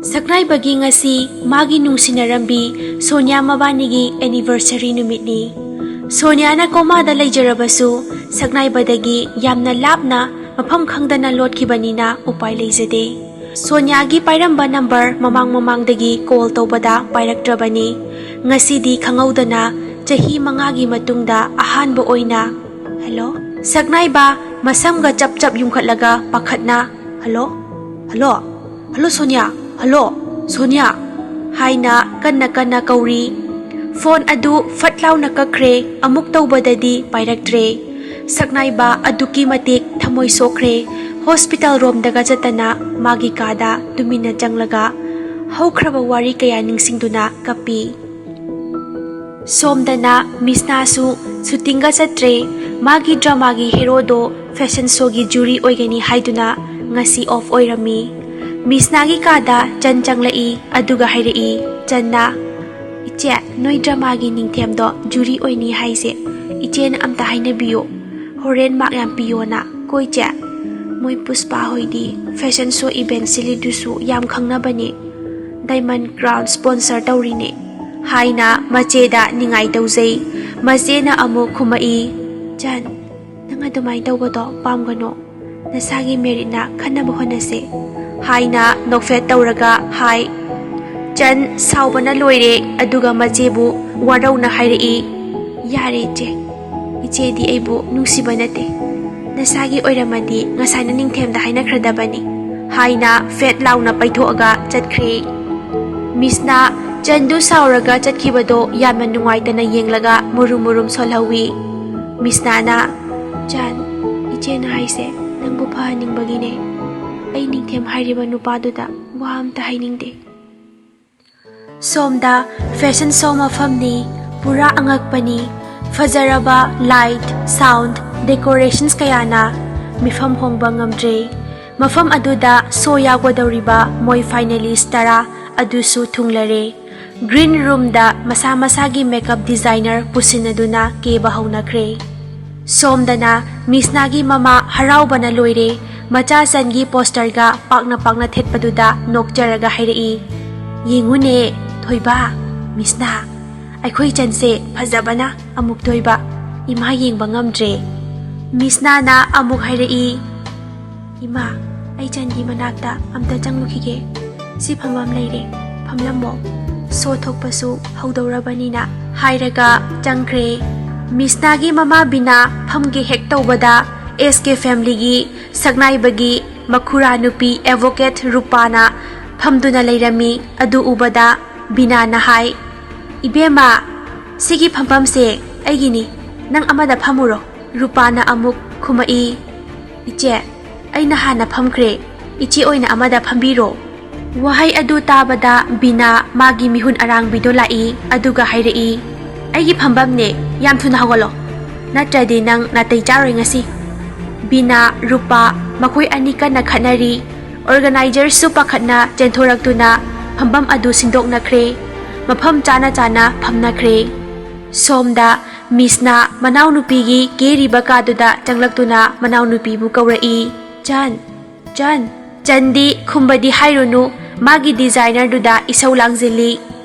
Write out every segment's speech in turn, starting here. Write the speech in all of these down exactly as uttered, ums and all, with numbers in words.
ꯁꯛꯅꯥꯏꯕꯒꯤ ꯉꯁꯤ ꯃꯥꯒꯤ ꯅꯨꯡꯁꯤꯅꯔꯝꯕꯤ ꯁꯣꯅꯤꯌꯥ ꯃꯕꯥꯅꯤꯒꯤ anniversary ꯅꯨꯃꯤꯠꯅꯤ꯫ ꯁꯣꯅꯤꯌꯥꯅ ꯀꯣꯃꯥꯗ ꯂꯩꯖꯔꯕꯁꯨ ꯁꯛꯅꯥꯏꯕꯗꯒꯤ ꯌꯥꯝꯅ ꯂꯥꯞꯅ ꯃꯐꯝ ꯈꯪꯗꯅ ꯂꯣꯠꯈꯤꯕꯅꯤꯅ ꯎꯄꯥꯏ ꯂꯩꯖꯗꯦ꯫ ꯁꯣꯅꯤꯌꯥꯒꯤ ꯄꯥꯏꯔꯝꯕ ꯅꯝꯕꯔ ꯃꯃꯥꯡ ꯃꯃꯥꯡꯗꯒꯤ ꯀꯣꯜ ꯇꯧꯕꯗ ꯄꯥꯏꯔꯛꯇ꯭ꯔꯕꯅꯤ꯫ ꯉꯁꯤꯗꯤ ꯈꯪꯍꯧꯗꯅ ꯆꯍꯤ ꯃꯉꯥꯒꯤ ꯃꯇꯨꯡꯗ ꯑꯍꯥꯟꯕ ꯑꯣꯏꯅ "ꯍꯜꯂꯣ?" ꯁꯛꯅꯥꯏꯕ ꯃꯁꯝꯒ ꯆꯞ ꯆꯞ ꯌꯨꯡꯈꯠꯂꯒ ꯄꯥꯈꯠꯅ "hello? Hello? Hello Sonia? Hello Sonia?" ꯍꯥꯏꯅ ꯀꯟꯅ ꯀꯟꯅ ꯀꯧꯔꯤ꯫ ꯐꯣꯟ ꯑꯗꯨ ꯐꯠ ꯂꯥꯎꯅ ꯀꯛꯈ꯭ꯔꯦ꯫ ꯑꯃꯨꯛ ꯇꯧꯕꯗꯗꯤ ꯄꯥꯏꯔꯛꯇ꯭ꯔꯦ꯫ ꯁꯛꯅꯥꯏꯕ ꯑꯗꯨꯛꯀꯤ ꯃꯇꯤꯛ ꯊꯃꯣꯏ ꯁꯣꯛꯈ꯭ꯔꯦ꯫ ꯍꯣꯁꯄꯤꯇꯥꯜ ꯔꯣꯝꯗꯒ ꯆꯠꯇꯅ ꯃꯥꯒꯤ ꯀꯥꯗ ꯇꯨꯃꯤꯟꯅ ꯆꯪꯂꯒ ꯍꯧꯈ꯭ꯔꯕ ꯋꯥꯔꯤ ꯀꯌꯥ ꯅꯤꯡꯁꯤꯡꯗꯨꯅ ꯀꯞꯄꯤ꯫ ꯁꯣꯝꯗꯅ ꯃꯤꯁꯅꯥꯁꯨ ꯁꯨꯇꯤꯡꯒ ꯆꯠꯇ꯭ꯔꯦ꯫ ꯃꯥꯒꯤ ꯗ꯭ꯔꯃꯥꯒꯤ ꯍꯦꯔꯣꯗꯣ ꯐꯦꯁꯟ ꯁꯣꯒꯤ ꯖꯨꯔꯤ ꯑꯣꯏꯒꯅꯤ ꯍꯥꯏꯗꯨꯅ ꯉꯁꯤ ꯑꯣꯐ ꯑꯣꯏꯔꯝꯃꯤ꯫ ꯃꯤꯁꯅꯥꯒꯤ ꯀꯥꯗ ꯆꯟ ꯆꯪꯂꯛꯏ, ꯑꯗꯨꯒ ꯍꯥꯏꯔꯛꯏ ꯆꯟꯅ, "ꯏꯆꯦ, ꯅꯣꯏ ꯗ꯭ꯔꯃꯥꯒꯤ ꯅꯤꯡꯊꯦꯝꯗꯣ ꯖꯨꯔꯤ ꯑꯣꯏꯅꯤ ꯍꯥꯏꯁꯦ ꯏꯆꯦꯅ ꯑꯝꯇ ꯍꯥꯏꯅꯕꯤꯌꯣ꯫ ꯍꯣꯔꯦꯟ ꯃꯥꯔꯛ ꯌꯥꯝ ꯄꯤꯌꯣꯅ꯫ ꯀꯣ ꯏꯆꯦ, ꯃꯣꯏ ꯄꯨꯁꯄꯥ ꯍꯣꯏꯗꯤ ꯐꯦꯁꯟ ꯁꯣ ꯏꯚꯦꯟ ꯁꯤꯜꯂꯤꯗꯨꯁꯨ ꯌꯥꯝ ꯈꯪꯅꯕꯅꯦ꯫ ꯗꯥꯏꯃꯟ ꯀ꯭ꯔꯥꯎꯟ ꯁ꯭ꯄꯣꯟꯁꯔ ꯇꯧꯔꯤꯅꯦ" ꯍꯥꯏꯅ ꯃꯆꯦꯗ ꯅꯤꯡꯉꯥꯏ ꯇꯧꯖꯩ꯫ ꯃꯆꯦꯅ ꯑꯃꯨꯛ ꯈꯨꯝꯃꯛꯏ, "ꯆꯟ, ꯅꯪ ꯑꯗꯨꯃꯥꯏꯅ ꯇꯧꯕꯗꯣ ꯄꯥꯝꯒꯅꯣ꯫ ꯅꯁꯥꯒꯤ ꯃꯦꯔꯤꯠꯅ ꯈꯟꯅꯕ ꯍꯣꯠꯅꯁꯦ" ꯍꯥꯏꯅ ꯅꯣꯛꯐꯦꯠ ꯇꯧꯔꯒ ꯍꯥꯏ꯫ ꯆꯟ ꯁꯥꯎꯕꯅ ꯂꯣꯏꯔꯦ, ꯑꯗꯨꯒ ꯃꯆꯦꯕꯨ ꯋꯥꯔꯧꯅ ꯍꯥꯏꯔꯛꯏ, "ꯌꯥꯔꯦ ꯏꯆꯦ, ꯏꯆꯦꯗꯤ ꯑꯩꯕꯨ ꯅꯨꯡꯁꯤꯕ ꯅꯠꯇꯦ꯫ ꯅꯁꯥꯒꯤ ꯑꯣꯏꯔꯝꯃꯗꯤ ꯉꯁꯥꯏꯅ ꯅꯤꯡꯊꯦꯝꯗ ꯍꯥꯏꯅꯈ꯭ꯔꯗꯕꯅꯤ" ꯍꯥꯏꯅ ꯐꯦꯠ ꯂꯥꯎꯅ ꯄꯩꯊꯣꯛꯑꯒ ꯆꯠꯈ꯭ꯔꯦ꯫ ꯃꯤꯁꯅ ꯆꯟꯗꯨ ꯁꯥꯎꯔꯒ ꯆꯠꯈꯤꯕꯗꯣ ꯌꯥꯝꯅ ꯅꯨꯡꯉꯥꯏꯇꯅ ꯌꯦꯡꯂꯒ ꯃꯨꯔꯨꯝ ꯃꯨꯔꯨꯝ ꯁꯣꯜꯍꯧꯋꯤ꯫ ꯃꯤꯁꯅꯥꯅ, "ꯆꯟ, ꯏꯆꯦꯅ ꯍꯥꯏꯁꯦ ꯅꯪꯕꯨ ꯐꯍꯟꯅꯤꯡꯕꯒꯤꯅꯦ꯫ ꯑꯩ ꯅꯤꯡꯊꯦꯝ ꯍꯥꯏꯔꯤꯕ ꯅꯨꯄꯥꯗꯨꯗ ꯋꯥ ꯑꯝꯇ ꯍꯥꯏꯅꯤꯡꯗꯦ"꯫ ꯁꯣꯝꯗ ꯐꯦꯁꯟ ꯁꯣ ꯃꯐꯝꯅꯤ꯫ ꯄꯨꯔꯥ ꯑꯉꯛꯄꯅꯤ꯫ ꯐꯖꯔꯕ ꯂꯥꯏꯠ, ꯁꯥꯎꯟꯗ, ꯗꯦꯀꯣꯔꯦꯁꯟꯁ ꯀꯌꯥꯅ ꯃꯤꯐꯝ ꯍꯣꯡꯕ ꯉꯝꯗ꯭ꯔꯦ꯫ ꯃꯐꯝ ꯑꯗꯨꯗ ꯁꯣ ꯌꯥꯎꯒꯗꯧꯔꯤꯕ ꯃꯣꯏ ꯐꯥꯏꯅꯦꯂꯤꯁ ꯇꯔꯥ ꯑꯗꯨꯁꯨ ꯊꯨꯡꯂꯔꯦ꯫ ꯒ꯭ꯔꯤꯟ ꯔꯨꯝꯗ ꯃꯁꯥ ꯃꯁꯥꯒꯤ ꯃꯦꯀꯞ ꯗꯤꯖꯥꯏꯅꯔ ꯄꯨꯁꯤꯟꯅꯗꯨꯅ ꯀꯦꯕ ꯍꯧꯅꯈ꯭ꯔꯦ꯫ ꯁꯣꯝꯗꯅ ꯃꯤꯁꯅꯥꯒꯤ ꯃꯃꯥ ꯍꯔꯥꯎꯕꯅ ꯂꯣꯏꯔꯦ꯫ ꯃꯆꯥ ꯆꯟꯒꯤ ꯄꯣꯁꯇꯔꯒ ꯄꯥꯛꯅ ꯄꯥꯛꯅ ꯊꯦꯠꯄꯗꯨꯗ ꯅꯣꯛꯆꯔꯒ ꯍꯥꯏꯔꯛꯏ, "ꯌꯦꯡꯉꯨꯅꯦ, ꯊꯣꯏꯕ, ꯃꯤꯁꯅꯥ, ꯑꯩꯈꯣꯏ ꯆꯟꯁꯦ ꯐꯖꯕꯅ ꯑꯃꯨꯛ ꯊꯣꯏꯕ, ꯏꯃꯥ ꯌꯦꯡꯕ ꯉꯝꯗ꯭ꯔꯦ꯫" ꯃꯤꯁꯅꯥꯅ ꯑꯃꯨꯛ ꯍꯥꯏꯔꯛꯏ, "ꯏꯃꯥ, ꯑꯩ ꯆꯟꯒꯤ ꯃꯅꯥꯛꯇ ꯑꯝꯇ ꯆꯪꯂꯨꯈꯤꯒꯦ꯫ ꯁꯤ ꯐꯝꯐꯝ ꯂꯩꯔꯦ, ꯐꯝꯂꯝꯃꯣ꯫ ꯁꯣ ꯊꯣꯛꯄꯁꯨ ꯍꯧꯗꯧꯔꯕꯅꯤꯅ," ꯍꯥꯏꯔꯒ ꯆꯪꯈ꯭ꯔꯦ꯫ ꯃꯤꯁꯅꯥꯒꯤ ꯃꯃꯥ ꯕꯤꯅꯥ ꯐꯝꯒꯦ ꯍꯦꯛ ꯇꯧꯕꯗ, ꯑꯦꯁ ꯀꯦ ꯐꯦꯃꯤꯂꯤꯒꯤ ꯁꯛꯅꯥꯏꯕꯒꯤ ꯃꯈꯨꯔꯥ ꯅꯨꯄꯤ ꯑꯦꯗꯚꯣꯀꯦꯠ ꯔꯨꯄꯥꯅ ꯐꯝꯗꯨꯅ ꯂꯩꯔꯝꯃꯤ꯫ ꯑꯗꯨ ꯎꯕꯗ ꯕꯤꯅꯥꯅ ꯍꯥꯏ, "ꯏꯕꯦꯝꯃ, ꯁꯤꯒꯤ ꯐꯝꯐꯝꯁꯦ ꯑꯩꯒꯤꯅꯤ, ꯅꯪ ꯑꯃꯗ ꯐꯝꯃꯨꯔꯣ꯫" ꯔꯨꯄꯥꯅ ꯑꯃꯨꯛ ꯈꯨꯝꯃꯛꯏ, "ꯏꯆꯦ, ꯑꯩꯅ ꯍꯥꯟꯅ ꯐꯝꯈ꯭ꯔꯦ, ꯏꯆꯦ ꯑꯣꯏꯅ ꯑꯃꯗ ꯐꯝꯕꯤꯔꯣ꯫" ꯋꯥꯍꯩ ꯑꯗꯨ ꯇꯥꯕꯗ ꯕꯤꯅꯥ ꯃꯥꯒꯤ ꯃꯤꯍꯨꯟ ꯑꯔꯥꯡꯕꯤꯗꯣ ꯂꯥꯛꯏ, ꯑꯗꯨꯒ ꯍꯥꯏꯔꯛꯏ, "ꯑꯩꯒꯤ ꯐꯝꯐꯝꯅꯦ, ꯌꯥꯝ ꯊꯨꯅ ꯍꯧꯒꯠꯂꯣ, ꯅꯠꯇ꯭ꯔꯗꯤ ꯅꯪ ꯅꯥꯇꯩ ꯆꯥꯔꯣꯏ ꯉꯁꯤ꯫" ꯕꯤꯅꯥ, ꯔꯨꯄꯥ, ꯃꯈꯣꯏ ꯑꯅꯤ ꯀꯟꯅ ꯈꯠꯅꯔꯤ꯫ ꯑꯣꯔꯒꯅꯥꯏꯖꯔꯁꯨ ꯄꯥꯈꯠꯅ ꯆꯦꯟꯊꯣꯔꯛꯇꯨꯅ ꯐꯝꯐꯝ ꯑꯗꯨ ꯁꯤꯟꯗꯣꯛꯅꯈ꯭ꯔꯦ꯫ ꯃꯐꯝ ꯆꯥꯅ ꯆꯥꯅ ꯐꯝꯅꯈ꯭ꯔꯦ꯫ ꯁꯣꯝꯗ ꯃꯤꯁꯅ ꯃꯅꯥꯎꯅꯨꯄꯤꯒꯤ ꯀꯦꯔꯤꯕ ꯀꯥꯗꯨꯗ ꯆꯪꯂꯛꯇꯨꯅ ꯃꯅꯥꯎꯅꯨꯄꯤꯕꯨ ꯀꯧꯔꯛꯏ, "ꯆꯟ, ꯆꯟ꯫" ꯆꯟꯗꯤ ꯈꯨꯝꯕꯗꯤ ꯍꯥꯏꯔꯨꯅꯨ, ꯃꯥꯒꯤ ꯗꯤꯖꯥꯏꯅꯔꯗꯨꯗ ꯏꯁꯧ ꯂꯥꯡꯖꯤꯜꯂꯤ꯫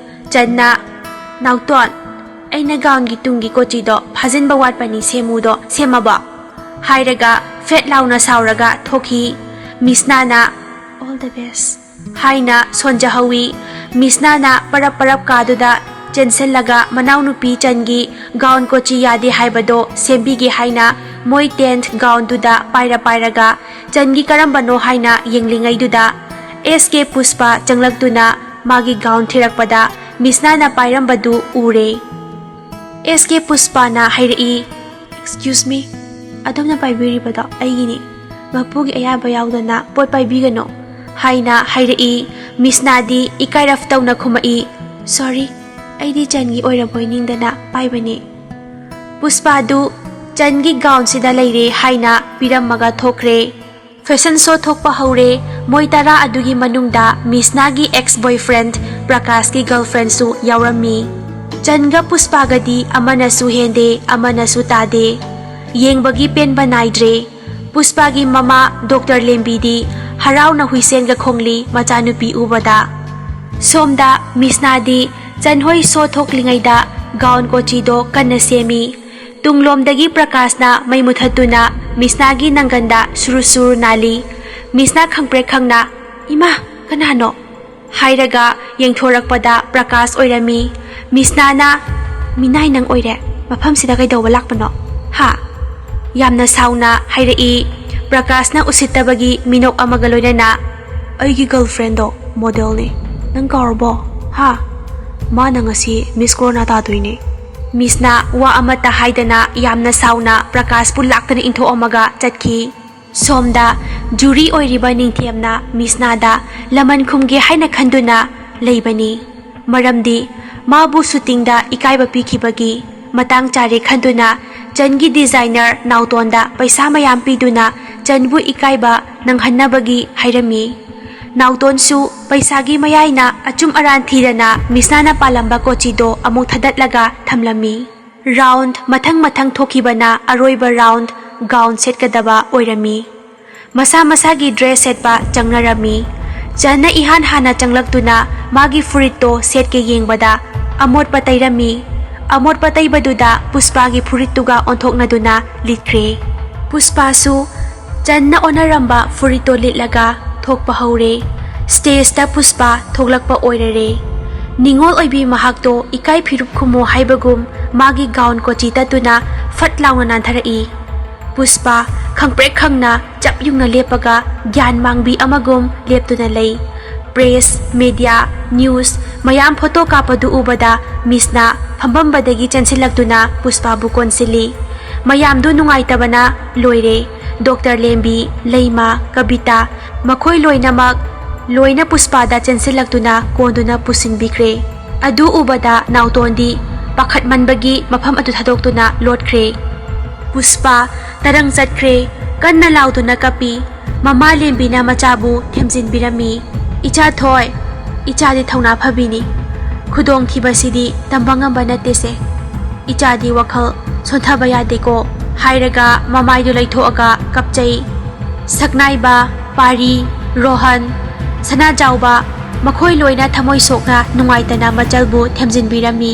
ꯆꯟꯅ, "ꯅꯥꯎꯇꯣꯟ, ꯑꯩꯅ ꯒꯥꯎꯟꯒꯤ ꯇꯨꯡꯒꯤ ꯀꯣꯆꯤꯗꯣ ꯐꯥꯖꯤꯟꯕ ꯋꯥꯠꯄꯅꯤ, ꯁꯦꯝꯃꯨꯗꯣ, ꯁꯦꯝꯃꯕꯣ?" ꯍꯥꯏꯔꯒ ꯐꯦꯠ ꯂꯥꯎꯅ ꯁꯥꯎꯔꯒ ꯊꯣꯛꯈꯤ꯫ ꯃꯤꯁꯅꯥꯅ, "All the best" ꯍꯥꯏꯅ ꯁꯣꯟꯖꯍꯧꯏ꯫ ꯃꯤꯁꯅꯥꯅ ꯄꯔꯞ ꯄꯔꯞ ꯀꯥꯗꯨꯗ ꯆꯦꯟꯁꯤꯜꯂꯒ ꯃꯅꯥꯎꯅꯨꯄꯤ ꯆꯟꯒꯤ ꯒꯥꯎꯟ ꯀꯣꯆꯤ ꯌꯥꯗꯦ ꯍꯥꯏꯕꯗꯣ ꯁꯦꯝꯕꯤꯒꯦ ꯍꯥꯏꯅ ꯃꯣꯏ ꯇꯦꯟꯠ ꯒꯥꯎꯟꯗꯨꯗ ꯄꯥꯏꯔ ꯄꯥꯏꯔꯒ ꯆꯟꯒꯤ ꯀꯔꯝꯕꯅꯣ ꯍꯥꯏꯅ ꯌꯦꯡꯂꯤꯉꯩꯗꯨꯗ ꯑꯦꯁ ꯀꯦ ꯄꯨꯁꯄꯥ ꯆꯪꯂꯛꯇꯨꯅ ꯃꯥꯒꯤ ꯒꯥꯎꯟ ꯊꯤꯔꯛꯄꯗ ꯃꯤꯁꯅꯥꯅ ꯄꯥꯏꯔꯝꯕꯗꯨ ꯎꯔꯦ꯫ ꯑꯦꯁ ꯀꯦ ꯄꯨꯁꯄꯥꯅ ꯍꯥꯏꯔꯛꯏ, "Excuse me, ꯑꯗꯣꯝꯅ ꯄꯥꯏꯕꯤꯔꯤꯕꯗꯣ ꯑꯩꯒꯤꯅꯤ꯫ ꯃꯄꯨꯒꯤ ꯑꯌꯥꯕ ꯌꯥꯎꯗꯅ ꯄꯣꯠ ꯄꯥꯏꯕꯤꯒꯅꯨ" ꯍꯥꯏꯅ ꯍꯥꯏꯔꯛꯏ꯫ ꯃꯤꯁꯅꯥꯗꯤ ꯏꯀꯥꯏꯔꯞ ꯇꯧꯅ ꯈꯨꯝꯃꯛꯏ, "Sorry, ꯑꯩꯗꯤ ꯆꯟꯒꯤ ꯑꯣꯏꯔꯕꯣꯏ ꯅꯤꯡꯗꯅ ꯄꯥꯏꯕꯅꯤ"꯫ ꯄꯨꯁꯄꯥꯗꯨ ꯆꯟꯒꯤ ꯒꯥꯎꯟꯁꯤꯗ ꯂꯩꯔꯦ ꯍꯥꯏꯅ ꯄꯤꯔꯝꯃꯒ ꯊꯣꯛꯈ꯭ꯔꯦ꯫ Fashion show ꯊꯣꯛꯄ ꯍꯧꯔꯦ꯫ ꯃꯣꯏ ꯇꯔꯥ ꯑꯗꯨꯒꯤ ꯃꯅꯨꯡꯗ ꯃꯤꯁꯅꯥꯒꯤ ex boyfriend ꯄ꯭ꯔꯀꯥꯁꯀꯤ girlfriendꯁꯨ ꯌꯥꯎꯔꯝꯃꯤ꯫ ꯆꯟꯒ ꯄꯨꯁꯄꯥꯒꯗꯤ ꯑꯃꯅꯁꯨ ꯍꯦꯟꯗꯦ, ꯑꯃꯅꯁꯨ ꯇꯥꯗꯦ꯫ ꯌꯦꯡꯕꯒꯤ ꯄꯦꯟꯕ ꯅꯥꯏꯗ꯭ꯔꯦ꯫ ꯄꯨꯁꯄꯥꯒꯤ ꯃꯃꯥ ꯗꯣꯛꯇꯔ ꯂꯦꯝꯕꯤꯗꯤ ꯍꯔꯥꯎꯅ ꯍꯨꯏꯁꯦꯟꯒ ꯈꯣꯡꯂꯤ ꯃꯆꯥꯅꯨꯄꯤ ꯎꯕꯗ꯫ ꯁꯣꯝꯗ ꯃꯤꯁꯅꯥꯗꯤ ꯆꯟꯍꯣꯏ show ꯊꯣꯛꯂꯤꯉꯩꯗ gown ꯀꯣꯆꯤꯗꯣ ꯀꯟꯅ ꯁꯦꯝꯃꯤ꯫ ꯇꯨꯡꯂꯣꯝꯗꯒꯤ ꯄ꯭ꯔꯀꯥꯁꯅ ꯃꯩ ꯃꯨꯊꯠꯇꯨꯅ ꯃꯤꯁꯅꯥꯒꯤ ꯅꯪꯒꯟꯗ ꯁꯨꯔꯨ ꯁꯨꯔꯨ ꯅꯥꯜꯂꯤ꯫ ꯃꯤꯁꯅꯥ ꯈꯪꯄ꯭ꯔꯦꯛ ꯈꯪꯅ, "ꯏꯃꯥ, ꯀꯅꯥꯅꯣ?" ꯍꯥꯏꯔꯒ ꯌꯦꯡꯊꯣꯔꯛꯄꯗ ꯄ꯭ꯔꯀꯥꯁ ꯑꯣꯏꯔꯝꯃꯤ꯫ ꯃꯤꯁꯅꯥꯅ, "ꯃꯤꯅꯥꯏ ꯅꯪ ꯑꯣꯏꯔꯦ, ꯃꯐꯝꯁꯤꯗ ꯀꯩꯗꯧꯕ ꯂꯥꯛꯄꯅꯣ? ꯍꯥ?" ꯌꯥꯝꯅ ꯁꯥꯎꯅ ꯍꯥꯏꯔꯛꯏ꯫ ꯄ꯭ꯔꯀꯥꯁꯅ ꯎꯁꯤꯠꯇꯕꯒꯤ ꯃꯤꯅꯣꯛ ꯑꯃꯒ ꯂꯣꯏꯅꯅ, "ꯑꯩꯒꯤ girlfriendꯗꯣ modelꯅꯤ, ꯅꯪ ꯀꯥꯎꯔꯕꯣ? ꯍꯥ? ꯃꯥꯅ ꯉꯁꯤ Miss Corona ꯇꯥꯗꯣꯏꯅꯦ꯫" ꯃꯤꯁꯅ ꯋꯥ ꯑꯃꯠꯇ ꯍꯥꯏꯗꯅ ꯌꯥꯝꯅ ꯁꯥꯎꯅ ꯄ꯭ꯔꯀꯥꯁꯄꯨ ꯂꯥꯛꯇꯅ ꯏꯟꯊꯣꯛꯑꯝꯃꯒ ꯆꯠꯈꯤ꯫ ꯁꯣꯝꯗ ꯖꯨꯔꯤ ꯑꯣꯏꯔꯤꯕ ꯅꯤꯡꯊꯦꯝꯅ ꯃꯤꯁꯅꯥꯗ ꯂꯃꯟ ꯈꯨꯝꯒꯦ ꯍꯥꯏꯅ ꯈꯟꯗꯨꯅ ꯂꯩꯕꯅꯤ꯫ ꯃꯔꯝꯗꯤ ꯃꯥꯕꯨ shootingꯗ ꯏꯀꯥꯏꯕ ꯄꯤꯈꯤꯕꯒꯤ ꯃꯇꯥꯡ ꯆꯥꯔꯦ ꯈꯟꯗꯨꯅ ꯆꯟꯒꯤ designer ꯅꯥꯎꯇꯣꯟꯗ ꯄꯩꯁꯥ ꯃꯌꯥꯝ ꯄꯤꯗꯨꯅ ꯆꯟꯕꯨ ꯏꯀꯥꯏꯕ ꯅꯪꯍꯟꯅꯕꯒꯤ ꯍꯥꯏꯔꯝꯃꯤ꯫ ꯅꯥꯎꯇꯣꯟꯁꯨ ꯄꯩꯁꯥꯒꯤ ꯃꯌꯥꯏꯅ ꯑꯆꯨꯝ ꯑꯔꯥꯟ ꯊꯤꯗꯅ ꯃꯤꯁꯅꯥꯅ ꯄꯥꯜꯂꯝꯕ ꯀꯣꯆꯤꯗꯣ ꯑꯃꯨꯛ ꯊꯥꯗꯠꯂꯒ ꯊꯝꯂꯝꯃꯤ꯫ Round ꯃꯊꯪ ꯃꯊꯪ ꯊꯣꯛꯈꯤꯕꯅ ꯑꯔꯣꯏꯕ round gown ꯁꯦꯠꯀꯗꯕ ꯑꯣꯏꯔꯝꯃꯤ꯫ ꯃꯁꯥ ꯃꯁꯥꯒꯤ dress ꯁꯦꯠꯄ ꯆꯪꯅꯔꯝꯃꯤ꯫ ꯆꯟꯅ ꯏꯍꯥꯟ ꯍꯥꯟꯅ ꯆꯪꯂꯛꯇꯨꯅ ꯃꯥꯒꯤ ꯐꯨꯔꯤꯠꯇꯣ ꯁꯦꯠꯀꯦ ꯌꯦꯡꯕꯗ ꯑꯃꯣꯠꯄ ꯇꯩꯔꯝꯃꯤ꯫ ꯑꯃꯣꯠꯄ ꯇꯩꯕꯗꯨꯗ ꯄꯨꯁꯄꯥꯒꯤ ꯐꯨꯔꯤꯠꯇꯨꯒ ꯑꯣꯟꯊꯣꯛꯅꯗꯨꯅ ꯂꯤꯠꯈ꯭ꯔꯦ꯫ ꯄꯨꯁꯄꯥꯁꯨ ꯆꯟꯅ ꯑꯣꯟꯅꯔꯝꯕ ꯐꯨꯔꯤꯠꯇꯣ ꯂꯤꯠꯂꯒ ꯊꯣꯛꯄ ꯍꯧꯔꯦ꯫ Stageꯇ ꯄꯨꯁꯄꯥ ꯊꯣꯛꯂꯛꯄ ꯑꯣꯏꯔꯔꯦ꯫ ꯅꯤꯉꯣꯜ ꯑꯣꯏꯕꯤ ꯃꯍꯥꯛꯇꯣ ꯏꯀꯥꯏ ꯐꯤꯔꯨꯞ ꯈꯨꯝꯃꯣ ꯍꯥꯏꯕꯒꯨꯝ ꯃꯥꯒꯤ gown ꯀꯣꯆꯤ ꯇꯠꯇꯨꯅ ꯐꯠ ꯂꯥꯎꯅ ꯅꯥꯟꯊꯔꯛꯏ꯫ ꯄꯨꯁꯄꯥ ꯈꯪꯄ꯭ꯔꯦꯛ ꯈꯪꯅ ꯆꯞ ꯌꯨꯡꯅ ꯂꯦꯞꯄꯒ ꯒ꯭ꯌꯥꯟ ꯃꯥꯡꯕꯤ ꯑꯃꯒꯨꯝ ꯂꯦꯞꯇꯨꯅ ꯂꯩ꯫ Press, media, news ꯃꯌꯥꯝ photo ꯀꯥꯞꯄꯗꯨ ꯎꯕꯗ ꯃꯤꯁꯅ ꯐꯝꯐꯝꯕꯗꯒꯤ ꯆꯦꯟꯁꯤꯜꯂꯛꯇꯨꯅ ꯄꯨꯁꯄꯥꯕꯨ ꯀꯣꯟꯁꯤꯜꯂꯤ꯫ ꯃꯌꯥꯝꯗꯨ ꯅꯨꯡꯉꯥꯏꯇꯕꯅ ꯂꯣꯏꯔꯦ꯫ ꯗꯣꯛꯇꯔ ꯂꯦꯝꯕꯤ, ꯂꯩꯃ, ꯀꯕꯤꯇꯥ ꯃꯈꯣꯏ ꯂꯣꯏꯅꯃꯛ ꯂꯣꯏꯅ ꯄꯨꯁꯄꯥꯗ ꯆꯦꯟꯁꯤꯜꯂꯛꯇꯨꯅ ꯀꯣꯟꯗꯨꯅ ꯄꯨꯁꯤꯟꯕꯤꯈ꯭ꯔꯦ꯫ ꯑꯗꯨ ꯎꯕꯗ ꯅꯥꯎꯇꯣꯟꯗꯤ ꯄꯥꯈꯠꯃꯟꯕꯒꯤ ꯃꯐꯝ ꯑꯗꯨ ꯊꯥꯗꯣꯛꯇꯨꯅ ꯂꯣꯠꯈ꯭ꯔꯦ꯫ ꯄꯨꯁꯄꯥ ꯇꯔꯪ ꯆꯠꯈ꯭ꯔꯦ꯫ ꯀꯟꯅ ꯂꯥꯎꯗꯨꯅ ꯀꯞꯄꯤ꯫ ꯃꯃꯥ ꯂꯦꯝꯕꯤꯅ ꯃꯆꯥꯕꯨ ꯊꯦꯝꯖꯤꯟꯕꯤꯔꯝꯃꯤ꯫ "ꯏꯆꯥ ꯊꯣꯏ, ꯏꯆꯥꯗꯤ ꯊꯧꯅꯥ ꯐꯕꯤꯅꯤ꯫ ꯈꯨꯗꯣꯡꯊꯤꯕꯁꯤꯗꯤ ꯇꯝꯕ ꯉꯝꯕ ꯅꯠꯇꯦꯁꯦ꯫ ꯏꯆꯥꯗꯤ ꯋꯥꯈꯜ ꯁꯣꯟꯊꯕ ꯌꯥꯗꯦꯀꯣ" ꯍꯥꯏꯔꯒ ꯃꯃꯥꯏꯗꯨ ꯂꯩꯊꯣꯛꯑꯒ ꯀꯞꯆꯩ꯫ ꯁꯛꯅꯥꯏꯕ, ꯄꯥꯔꯤ, ꯔꯣꯍꯟ, ꯁꯅꯥꯖꯥꯎꯕ, ꯃꯈꯣꯏ ꯂꯣꯏꯅ ꯊꯃꯣꯏ ꯁꯣꯛꯅ ꯅꯨꯡꯉꯥꯏꯇꯅ ꯃꯆꯜꯕꯨ ꯊꯦꯝꯖꯤꯟꯕꯤꯔꯝꯃꯤ꯫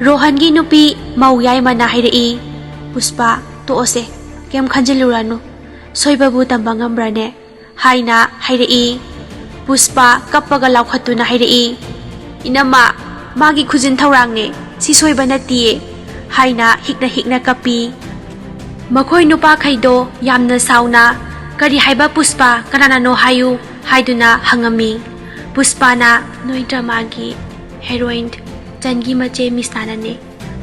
ꯔꯣꯍꯟꯒꯤ ꯅꯨꯄꯤ ꯃꯧ ꯌꯥꯏꯃꯅ ꯍꯥꯏꯔꯛꯏ, "ꯄꯨꯁꯄꯥ, ꯇꯣꯛꯑꯁꯦ, ꯀꯩꯝ ꯈꯟꯖꯤꯜꯂꯨꯔꯅꯨ꯫ ꯁꯣꯏꯕꯕꯨ ꯇꯝꯕ ꯉꯝꯕ꯭ꯔꯅꯦ?" ꯍꯥꯏꯅ ꯍꯥꯏꯔꯛꯏ꯫ ꯄꯨꯁꯄꯥ ꯀꯞꯄꯒ ꯂꯥꯎꯈꯠꯇꯨꯅ ꯍꯥꯏꯔꯛꯏ, "ꯏꯅꯝꯃ, ꯃꯥꯒꯤ ꯈꯨꯖꯤꯟ ꯊꯧꯔꯥꯡꯅꯦ, ꯁꯤ ꯁꯣꯏꯕ ꯅꯠꯇꯤꯌꯦ" ꯍꯥꯏꯅ ꯍꯤꯛꯅ ꯍꯤꯛꯅ ꯀꯞꯄꯤ꯫ ꯃꯈꯣꯏ ꯅꯨꯄꯥꯈꯩꯗꯣ ꯌꯥꯝꯅ ꯁꯥꯎꯅ, "ꯀꯔꯤ ꯍꯥꯏꯕ ꯄꯨꯁꯄꯥ, ꯀꯅꯥꯅꯅꯣ ꯍꯥꯏꯌꯨ" ꯍꯥꯏꯗꯨꯅ ꯍꯪꯉꯝꯃꯤ꯫ ꯄꯨꯁꯄꯥꯅ, "ꯅꯣꯏ ꯗ꯭ꯔꯃꯥꯒꯤ ꯍꯦꯔꯣꯏꯟ ꯆꯟꯒꯤ ꯃꯆꯦ ꯃꯤꯁꯅꯥꯅꯅꯦ꯫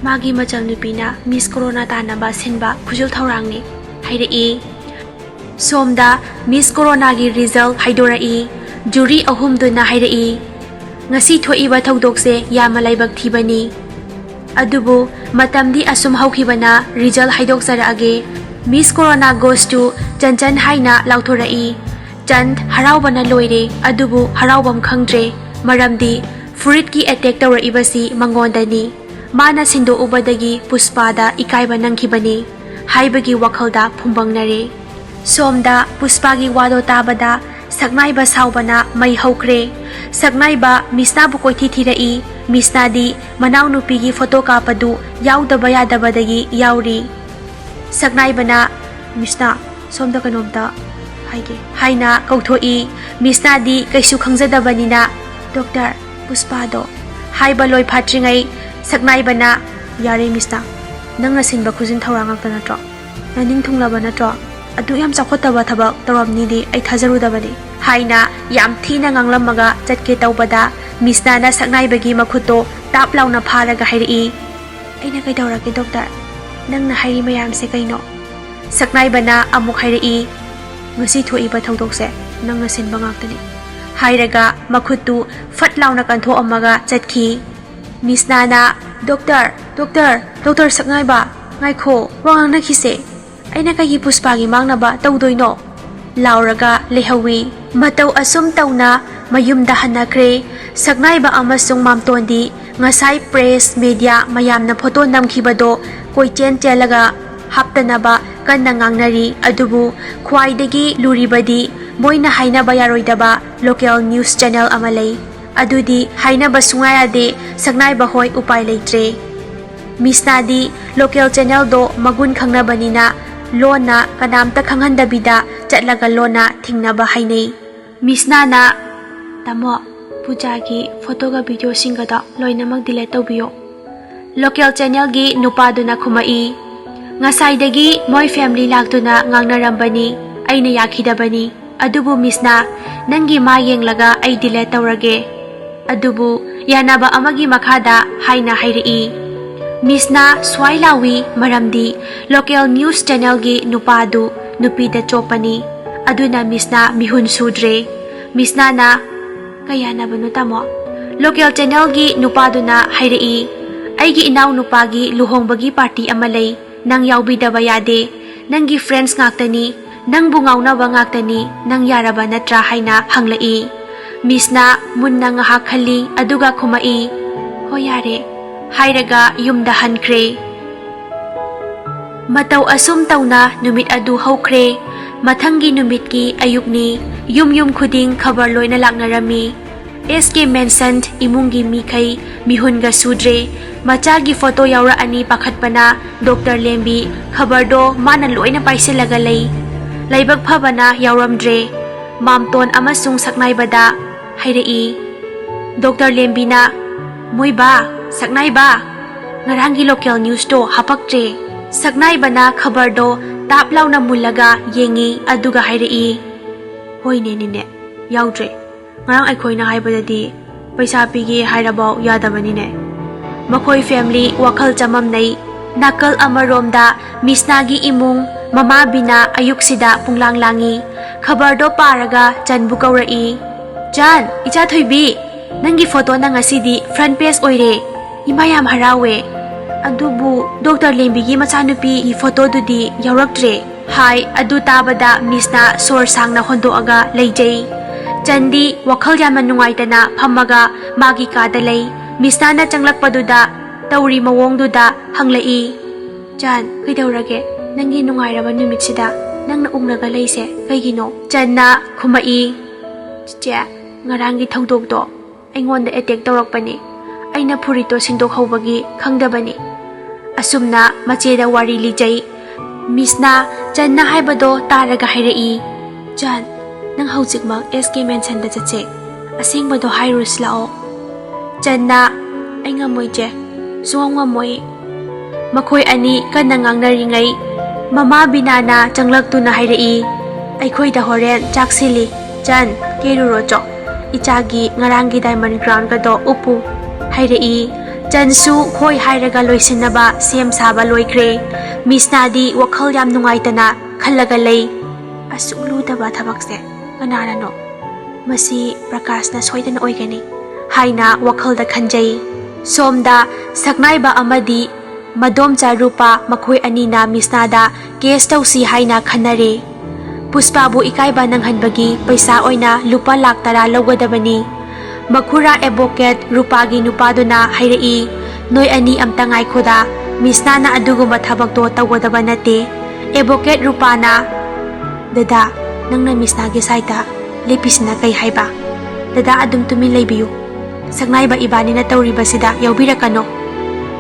ꯃꯥꯒꯤ ꯃꯆꯜꯅꯨꯄꯤꯅ ꯃꯤꯁ ꯀꯣꯔꯣꯅꯥ ꯇꯥꯅꯕ ꯁꯤꯟꯕ ꯈꯨꯖꯤꯜ ꯊꯧꯔꯥꯡꯅꯤ" ꯍꯥꯏꯔꯛꯏ꯫ ꯁꯣꯝꯗ ꯃꯤꯁ ꯀꯣꯔꯣꯅꯥꯒꯤ ꯔꯤꯖꯜ ꯍꯥꯏꯗꯣꯔꯛꯏ꯫ ꯖꯨꯔꯤ ꯑꯍꯨꯝꯗꯨꯅ ꯍꯥꯏꯔꯛꯏ, "ꯉꯁꯤ ꯊꯣꯛꯏꯕ ꯊꯧꯗꯣꯛꯁꯦ ꯌꯥꯝꯅ ꯂꯥꯏꯕꯛ ꯊꯤꯕꯅꯤ꯫ ꯑꯗꯨꯕꯨ ꯃꯇꯝꯗꯤ ꯑꯁꯨꯝ ꯍꯧꯈꯤꯕꯅ ꯔꯤꯖꯜ ꯍꯥꯏꯗꯣꯛꯆꯔꯛꯑꯒꯦ꯫ Miss Corona goes to ꯆꯟꯆꯟ" ꯍꯥꯏꯅ ꯂꯥꯎꯊꯣꯔꯛꯏ꯫ ꯆꯟ ꯍꯔꯥꯎꯕꯅ ꯂꯣꯏꯔꯦ, ꯑꯗꯨꯕꯨ ꯍꯔꯥꯎꯕꯝ ꯈꯪꯗ꯭ꯔꯦ, ꯃꯔꯝꯗꯤ ꯐꯨꯔꯤꯠꯀꯤ ꯑꯦꯇꯦꯛ ꯇꯧꯔꯛꯏꯕꯁꯤ ꯃꯉꯣꯟꯗꯅꯤ꯫ ꯃꯥꯅ ꯁꯤꯟꯗꯣꯛꯎꯕꯗꯒꯤ ꯄꯨꯁꯄꯥꯗ ꯏꯀꯥꯏꯕ ꯅꯪꯈꯤꯕꯅꯤ ꯍꯥꯏꯕꯒꯤ ꯋꯥꯈꯜꯗ ꯐꯨꯝꯕꯪꯅꯔꯦ꯫ ꯁꯣꯝꯗ ꯄꯨꯁꯄꯥꯒꯤ ꯋꯥꯗꯣ ꯇꯥꯕꯗ ꯁꯛꯅꯥꯏꯕ ꯁꯥꯎꯕꯅ ꯃꯩ ꯍꯧꯈ꯭ꯔꯦ꯫ ꯁꯛꯅꯥꯏꯕ ꯃꯤꯁꯅꯥꯕꯨ ꯀꯣꯏꯊꯤ ꯊꯤꯔꯛꯏ꯫ ꯃꯤꯁꯅꯥꯗꯤ ꯃꯅꯥꯎꯅꯨꯄꯤꯒꯤ ꯐꯣꯇꯣ ꯀꯥꯞꯄꯗꯨ ꯌꯥꯎꯗꯕ ꯌꯥꯗꯕꯗꯒꯤ ꯌꯥꯎꯔꯤ꯫ ꯁꯛꯅꯥꯏꯕꯅ, "ꯃꯤꯁꯅꯥ, ꯁꯣꯝꯗ ꯀꯩꯅꯣꯝꯇ ꯍꯥꯏꯒꯦ" ꯍꯥꯏꯅ ꯀꯧꯊꯣꯛꯏ꯫ ꯃꯤꯁꯅꯥꯗꯤ ꯀꯩꯁꯨ ꯈꯪꯖꯗꯕꯅꯤꯅ, "ꯗꯣꯛꯇꯔ, ꯄꯨꯁꯄꯥꯗꯣ" ꯍꯥꯏꯕ ꯂꯣꯏ ꯐꯥꯠꯇ꯭ꯔꯤꯉꯩ ꯁꯛꯅꯥꯏꯕꯅ, "ꯌꯥꯔꯦ ꯃꯤꯁꯅꯥ, ꯅꯪꯅ ꯁꯤꯟꯕ ꯈꯨꯖꯤꯟ ꯊꯧꯔꯥꯡ ꯉꯥꯛꯇ ꯅꯠꯇ꯭ꯔꯣ? ꯅꯅꯤꯡ ꯊꯨꯡꯂꯕ ꯅꯠꯇ꯭ꯔꯣ? ꯑꯗꯨ ꯌꯥꯝ ꯆꯥꯎꯈꯠꯇꯕ ꯊꯕꯛ ꯇꯧꯔꯝꯅꯤꯗꯤ ꯑꯩ ꯊꯥꯖꯔꯨꯗꯕꯅꯤ" ꯍꯥꯏꯅ ꯌꯥꯝ ꯊꯤꯅ ꯉꯥꯡꯂꯝꯃꯒ ꯆꯠꯀꯦ ꯇꯧꯕꯗ, ꯃꯤꯁꯅꯥꯅ ꯁꯛꯅꯥꯏꯕꯒꯤ ꯃꯈꯨꯠꯇꯣ ꯇꯥꯞ ꯂꯥꯎꯅ ꯐꯥꯔꯒ ꯍꯥꯏꯔꯛꯏ, "ꯑꯩꯅ ꯀꯩꯗꯧꯔꯒꯦ ꯗꯣꯛꯇꯔ? ꯅꯪꯅ ꯍꯥꯏꯔꯤ ꯃꯌꯥꯝꯁꯦ ꯀꯩꯅꯣ?" ꯁꯛꯅꯥꯏꯕꯅ ꯑꯃꯨꯛ ꯍꯥꯏꯔꯛꯏ, "ꯉꯁꯤ ꯊꯣꯛꯏꯕ ꯊꯧꯗꯣꯛꯁꯦ ꯅꯪꯅ ꯁꯤꯟꯕ ꯉꯥꯛꯇꯅꯤ" ꯍꯥꯏꯔꯒ ꯃꯈꯨꯠꯇꯨ ꯐꯠ ꯂꯥꯎꯅ ꯀꯟꯊꯣꯛꯑꯝꯃꯒ ꯆꯠꯈꯤ꯫ ꯃꯤꯁꯅꯥꯅ, "ꯗꯣꯛꯇꯔ, ꯗꯣꯛꯇꯔ, ꯗꯣꯛꯇꯔ ꯁꯛꯅꯥꯏꯕ, ꯉꯥꯏꯈꯣ, ꯋꯥ ꯉꯥꯡꯅꯈꯤꯁꯦ" "ꯑꯩꯅ ꯀꯩꯒꯤ ꯄꯨꯁꯄꯥꯒꯤ ꯃꯥꯡꯅꯕ ꯇꯧꯗꯣꯏꯅꯣ?" ꯂꯥꯎꯔꯒ ꯂꯩꯍꯧꯋꯤ꯫ ꯃꯇꯧ ꯑꯁꯨꯝ ꯇꯧꯅ ꯃꯌꯨꯝꯗ ꯍꯟꯅꯈ꯭ꯔꯦ꯫ ꯁꯛꯅꯥꯏꯕ ꯑꯃꯁꯨꯡ ꯃꯥꯝꯇꯣꯟꯗꯤ ꯉꯁꯥꯏ ꯄ꯭ꯔꯦꯁ ꯃꯦꯗꯤꯌꯥ ꯃꯌꯥꯝꯅ ꯐꯣꯇꯣ ꯅꯝꯈꯤꯕꯗꯣ ꯀꯣꯏꯆꯦꯟ ꯆꯦꯜꯂꯒ ꯍꯥꯞꯇꯅꯕ ꯀꯟꯅ ꯉꯥꯡꯅꯔꯤ꯫ ꯑꯗꯨꯕꯨ ꯈ꯭ꯋꯥꯏꯗꯒꯤ ꯂꯨꯔꯤꯕꯗꯤ ꯃꯣꯏꯅ ꯍꯥꯏꯅꯕ ꯌꯥꯔꯣꯏꯗꯕ ꯂꯣꯀꯦꯜ ꯅ꯭ꯌꯨꯁ ꯆꯦꯅꯦꯜ ꯑꯃ ꯂꯩ꯫ ꯑꯗꯨꯗꯤ ꯍꯥꯏꯅꯕ ꯁꯨꯡꯌꯥ ꯌꯥꯗꯦ꯫ ꯁꯛꯅꯥꯏꯕ ꯍꯣꯏ ꯎꯄꯥꯏ ꯂꯩꯇ꯭ꯔꯦ꯫ ꯃꯤꯁꯅꯥꯗꯤ ꯂꯣꯀꯦꯜ ꯆꯦꯅꯦꯜꯗꯣ ꯃꯒꯨꯟ ꯈꯪꯅꯕꯅꯤꯅ ꯂꯣꯟꯅ ꯀꯅꯥꯝꯇ ꯈꯪꯍꯟꯗꯕꯤꯗ ꯆꯠꯂꯒ ꯂꯣꯟꯅ ꯊꯤꯡꯅꯕ ꯍꯥꯏꯅꯩ꯫ ꯃꯤꯁꯅꯥꯅ, "ꯇꯥꯃꯣ, ꯄꯨꯖꯥꯒꯤ ꯐꯣꯇꯣꯒ ꯚꯤꯗꯤꯑꯣꯁꯤꯡꯒꯗꯣ ꯂꯣꯏꯅꯃꯛ ꯗꯤꯂꯦꯠ ꯇꯧꯕꯤꯌꯣ"꯫ ꯂꯣꯀꯦꯜ ꯆꯦꯅꯦꯜꯒꯤ ꯅꯨꯄꯥꯗꯨꯅ ꯈꯨꯝꯃꯛꯏ, "ꯉꯁꯥꯏꯗꯒꯤ ꯃꯣꯏ ꯐꯦꯃꯤꯂꯤ ꯂꯥꯛꯇꯨꯅ ꯉꯥꯡꯅꯔꯝꯕꯅꯤ, ꯑꯩꯅ ꯌꯥꯈꯤꯗꯕꯅꯤ꯫ ꯑꯗꯨꯕꯨ ꯃꯤꯁꯅꯥ, ꯅꯪꯒꯤ ꯃꯥ ꯌꯦꯡꯂꯒ ꯑꯩ ꯗꯤꯂꯦꯠ ꯇꯧꯔꯒꯦ"꯫ ꯑꯗꯨꯕꯨ ꯌꯥꯅꯕ ꯑꯃꯒꯤ ꯃꯈꯥꯗ ꯍꯥꯏꯅ ꯍꯥꯏꯔꯛꯏ꯫ ꯃꯤꯁꯅꯥ ꯁ꯭ꯋꯥꯏ ꯂꯥꯎꯏ, ꯃꯔꯝꯗꯤ ꯂꯣꯀꯦꯜ ꯅ꯭ꯌꯨꯁ ꯆꯦꯅꯦꯜꯒꯤ ꯅꯨꯄꯥꯗꯨ ꯅꯨꯄꯤꯗ ꯆꯣꯞꯄꯅꯤ꯫ ꯑꯗꯨꯅ ꯃꯤꯁꯅꯥ ꯃꯤꯍꯨꯟ ꯁꯨꯗ꯭ꯔꯦ꯫ ꯃꯤꯁꯅꯥꯅ, "ꯀꯩ ꯌꯥꯅꯕꯅꯣ, ꯇꯥꯃꯣ?" ꯂꯣꯀꯦꯜ ꯆꯦꯅꯦꯜꯒꯤ ꯅꯨꯄꯥꯗꯨꯅ ꯍꯥꯏꯔꯛꯏ, "ꯑꯩꯒꯤ ꯏꯅꯥꯎꯅꯨꯄꯥꯒꯤ ꯂꯨꯍꯣꯡꯕꯒꯤ ꯄꯥꯔꯇꯤ ꯑꯃ ꯂꯩ, ꯅꯪ ꯌꯥꯎꯕꯤꯗꯕ ꯌꯥꯗꯦ꯫ ꯅꯪꯒꯤ ꯐ꯭ꯔꯦꯟꯁ ꯉꯥꯛꯇꯅꯤ, ꯅꯪꯕꯨ ꯉꯥꯎꯅꯕ ꯉꯥꯛꯇꯅꯤ, ꯅꯪ ꯌꯥꯔꯕ ꯅꯠꯇ꯭ꯔꯥ?" ꯍꯥꯏꯅ ꯍꯪꯂꯛꯏ꯫ ꯃꯤꯁꯅ ꯃꯨꯟꯅ ꯉꯥꯏꯍꯥꯛ ꯈꯜꯂꯤ, ꯑꯗꯨꯒ ꯈꯨꯝꯃꯛꯏ, "ꯍꯣꯏ, ꯌꯥꯔꯦ" ꯍꯥꯏꯔꯒ ꯌꯨꯝꯗ ꯍꯟꯈ꯭ꯔꯦ꯫ ꯃꯇꯧ ꯑꯁꯨꯝ ꯇꯧꯅ ꯅꯨꯃꯤꯠ ꯑꯗꯨ ꯍꯧꯈ꯭ꯔꯦ꯫ ꯃꯊꯪꯒꯤ ꯅꯨꯃꯤꯠꯀꯤ ꯑꯌꯨꯛꯅꯤ꯫ ꯌꯨꯝ ꯌꯨꯝ ꯈꯨꯗꯤꯡ ꯈꯕꯔ ꯂꯣꯏꯅ ꯂꯥꯛꯅꯔꯝꯃꯤ꯫ ꯑꯦꯁ ꯀꯦ ꯃꯦꯟꯁꯟ ꯏꯃꯨꯡꯒꯤ ꯃꯤꯈꯩ ꯃꯤꯍꯨꯟꯒ ꯁꯨꯗ꯭ꯔꯦ꯫ ꯃꯆꯥꯒꯤ ꯐꯣꯇꯣ ꯌꯥꯎꯔꯛꯑꯅꯤ ꯄꯥꯈꯠꯄꯅ ꯗꯣꯛꯇꯔ ꯂꯦꯝꯕꯤ ꯈꯕꯔꯗꯣ ꯃꯥꯅ ꯂꯣꯏꯅ ꯄꯥꯏꯁꯤꯜꯂꯒ ꯂꯩ꯫ ꯂꯥꯏꯕꯛ ꯐꯕꯅ ꯌꯥꯎꯔꯝꯗ꯭ꯔꯦ꯫ ꯃꯥꯝꯇꯣꯟ ꯑꯃꯁꯨꯡ ꯁꯛꯅꯥꯏꯕꯗ ꯍꯥꯏꯔꯛꯏ꯫ ꯗꯣꯛꯇꯔ ꯂꯦꯝꯕꯤꯅ, "ꯃꯣꯏꯕꯥ, ꯁꯛꯅꯥꯏꯕ, ꯉꯔꯥꯡꯒꯤ ꯂꯣꯀꯦꯜ ꯅ꯭ꯌꯨꯁꯇꯣ ꯍꯥꯄꯛꯇ꯭ꯔꯦ"꯫ ꯁꯛꯅꯥꯏꯕꯅ ꯈꯕꯔꯗꯣ ꯇꯥꯞ ꯂꯥꯎꯅ ꯃꯨꯜꯂꯒ ꯌꯦꯡꯉꯤ, ꯑꯗꯨꯒ ꯍꯥꯏꯔꯛꯏ, "ꯍꯣꯏꯅꯦ ꯅꯤꯅꯦ, ꯌꯥꯎꯗ꯭ꯔꯦ꯫ ꯉꯔꯥꯡ ꯑꯩꯈꯣꯏꯅ ꯍꯥꯏꯕꯗꯗꯤ ꯄꯩꯁꯥ ꯄꯤꯒꯦ ꯍꯥꯏꯔꯕꯥꯎ ꯌꯥꯗꯕꯅꯤꯅꯦ"꯫ ꯃꯈꯣꯏ ꯐꯦꯃꯤꯂꯤ ꯋꯥꯈꯜ ꯆꯃꯝꯅꯩ꯫ ꯅꯥꯀꯜ ꯑꯃꯔꯣꯝꯗ ꯃꯤꯁꯅꯥꯒꯤ ꯏꯃꯨꯡ, ꯃꯃꯥ ꯕꯤꯅꯥ ꯑꯌꯨꯛꯁꯤꯗ ꯄꯨꯡꯂꯥꯡ ꯂꯥꯡꯉꯤ꯫ ꯈꯕꯔꯗꯣ ꯄꯥꯔꯒ ꯆꯟꯕꯨ ꯀꯧꯔꯛꯏ꯫ "ꯆꯟ, ꯏꯆꯥ ꯊꯣꯏꯕꯤ, ꯅꯪꯒꯤ ꯐꯣꯇꯣꯅ ꯉꯁꯤꯗꯤ ꯐ꯭ꯔꯟꯠ ꯄꯦꯖ ꯑꯣꯏꯔꯦ꯫ ꯏꯃꯥ ꯌꯥꯝ ꯍꯔꯥꯎꯋꯦ"꯫ "ꯑꯗꯨꯕꯨ ꯗꯣꯛꯇꯔ ꯂꯦꯝꯕꯤꯒꯤ ꯃꯆꯥꯅꯨꯄꯤꯒꯤ ꯐꯣꯇꯣꯗꯨꯗꯤ ꯌꯥꯎꯔꯛꯇ꯭ꯔꯦ" ꯍꯥꯏ꯫ ꯑꯗꯨ ꯇꯥꯕꯗ ꯃꯤꯁꯅ ꯁꯣꯔ ꯁꯥꯡꯅ ꯍꯣꯟꯗꯣꯛꯑꯒ ꯂꯩꯖꯩ꯫ ꯆꯟꯗꯤ ꯋꯥꯈꯜ ꯌꯥꯝꯅ ꯅꯨꯡꯉꯥꯏꯇꯅ ꯐꯝꯃꯒ ꯃꯥꯒꯤ ꯀꯥꯗ ꯂꯩ꯫ ꯃꯤꯁꯅꯥꯅ ꯆꯪꯂꯛꯄꯗꯨꯗ ꯇꯧꯔꯤ ꯃꯑꯣꯡꯗꯨꯗ ꯍꯪꯂꯛꯏ, "ꯆꯥꯟ, ꯀꯩꯗꯧꯔꯒꯦ? ꯅꯪꯒꯤ ꯅꯨꯡꯉꯥꯏꯔꯕ ꯅꯨꯃꯤꯠꯁꯤꯗ ꯅꯪꯅ ꯎꯪꯂꯒ ꯂꯩꯁꯦ ꯀꯩꯒꯤꯅꯣ?" ꯆꯟꯅ ꯈꯨꯝꯃꯛꯏ, "ꯆꯤꯆꯦ, ꯉꯔꯥꯡꯒꯤ ꯊꯧꯗꯣꯛꯇꯣ ꯑꯩꯉꯣꯟꯗ ꯑꯦꯇꯦꯛ ꯇꯧꯔꯛꯄꯅꯤ꯫ ꯑꯩꯅ ꯐꯨꯔꯤꯠꯇꯣ ꯁꯤꯟꯗꯣꯛꯍꯧꯕꯒꯤ ꯈꯪꯗꯕꯅꯤ꯫" ꯑꯁꯨꯝꯅ ꯃꯆꯦꯗ ꯋꯥꯔꯤ ꯂꯤꯖꯩ꯫ ꯃꯤꯁꯅ ꯆꯟꯅ ꯍꯥꯏꯕꯗꯣ ꯇꯥꯔꯒ ꯍꯥꯏꯔꯛꯏ, "ꯆꯟ, ꯅꯪ ꯍꯧꯖꯤꯛꯃꯛ ꯑꯦꯁ ꯀꯦ ꯃꯦꯟꯁꯟꯗ ꯆꯠꯁꯦ꯫ ꯑꯁꯦꯡꯕꯗꯣ ꯍꯥꯏꯔꯨꯔꯁꯤ ꯂꯥꯛꯑꯣ꯫" ꯆꯟꯅ, "ꯑꯩ ꯉꯝꯃꯣꯏ ꯆꯦ, ꯁꯨꯡꯉꯝ ꯉꯝꯃꯣꯏ꯫" ꯃꯈꯣꯏ ꯑꯅꯤ ꯀꯟꯅ ꯉꯥꯡꯅꯔꯤꯉꯩ ꯃꯃꯥ ꯕꯤꯅꯥꯅ ꯆꯪꯂꯛꯇꯨꯅ ꯍꯥꯏꯔꯛꯏ, "ꯑꯩꯈꯣꯏꯗ ꯍꯣꯔꯦꯟ ꯆꯥꯛ ꯁꯤꯜꯂꯤ꯫ ꯆꯟ, ꯀꯦꯔꯨꯔꯣ ꯆꯣ꯫ ꯏꯆꯥꯒꯤ ꯉꯔꯥꯡꯒꯤ ꯗꯥꯏꯃꯟ ꯀ꯭ꯔꯥꯎꯟꯒꯗꯣ ꯎꯞꯄꯨ," ꯍꯥꯏꯔꯛꯏ꯫ ꯆꯟꯁꯨ ꯍꯣꯏ ꯍꯥꯏꯔꯒ ꯂꯣꯏꯁꯤꯟꯅꯕ ꯁꯦꯝ ꯁꯥꯕ ꯂꯣꯏꯈ꯭ꯔꯦ꯫ ꯃꯤꯁꯅꯥꯗꯤ ꯋꯥꯈꯜ ꯌꯥꯝ ꯅꯨꯡꯉꯥꯏꯇꯅ ꯈꯜꯂꯒ ꯂꯩ꯫ "ꯑꯁꯨꯛ ꯂꯨꯗꯕ ꯊꯕꯛꯁꯦ ꯀꯅꯥꯅꯅꯣ? ꯃꯁꯤ ꯄ꯭ꯔꯀꯥꯁꯅ ꯁꯣꯏꯗꯅ ꯑꯣꯏꯒꯅꯤ" ꯍꯥꯏꯅ ꯋꯥꯈꯜꯗ ꯈꯟꯖꯩ꯫ ꯁꯣꯝꯗ ꯁꯛꯅꯥꯏꯕ ꯑꯃꯗꯤ ꯃꯗꯣꯝꯆꯥ ꯔꯨꯄꯥ ꯃꯈꯣꯏ ꯑꯅꯤꯅ ꯃꯤꯁꯅꯥꯗ ꯀꯦꯁ ꯇꯧꯁꯤ ꯍꯥꯏꯅ ꯈꯟꯅꯔꯦ꯫ ꯄꯨꯁꯄꯥꯕꯨ ꯏꯀꯥꯏꯕ ꯅꯪꯍꯟꯕꯒꯤ ꯄꯩꯁꯥ ꯑꯣꯏꯅ ꯂꯨꯄꯥ ꯂꯥꯛ ꯇꯔꯥ ꯂꯧꯒꯗꯕꯅꯤ꯫ ꯃꯈꯨꯔꯥ ꯑꯦꯗꯚꯣꯀꯦꯠ ꯔꯨꯄꯥꯒꯤ ꯅꯨꯄꯥꯗꯨꯅ ꯍꯥꯏꯔꯛꯏ, "ꯅꯣꯏ ꯑꯅꯤ ꯑꯝꯇ ꯉꯥꯏꯈꯣꯗ, ꯃꯤꯁꯅꯥꯅ ꯑꯗꯨꯒꯨꯝꯕ ꯊꯕꯛꯇꯣ ꯇꯧꯒꯗꯕ ꯅꯠꯇꯦ꯫" ꯑꯦꯗꯚꯣꯀꯦꯠ ꯔꯨꯄꯥꯅ, "ꯗꯗꯥ, ꯅꯪꯅ ꯃꯤꯁꯅꯥꯒꯤ ꯁꯥꯏꯠꯇ ꯂꯦꯞꯄꯤꯁꯤꯅ ꯀꯩ ꯍꯥꯏꯕ? ꯗꯗꯥ ꯑꯗꯨꯝ ꯇꯨꯃꯤꯟ ꯂꯩꯕꯤꯌꯨ꯫ ꯁꯛꯅꯥꯏꯕ ꯏꯕꯥꯅꯤꯅ ꯇꯧꯔꯤꯕꯁꯤꯗ ꯌꯥꯎꯕꯤꯔꯛꯀꯅꯣ꯫"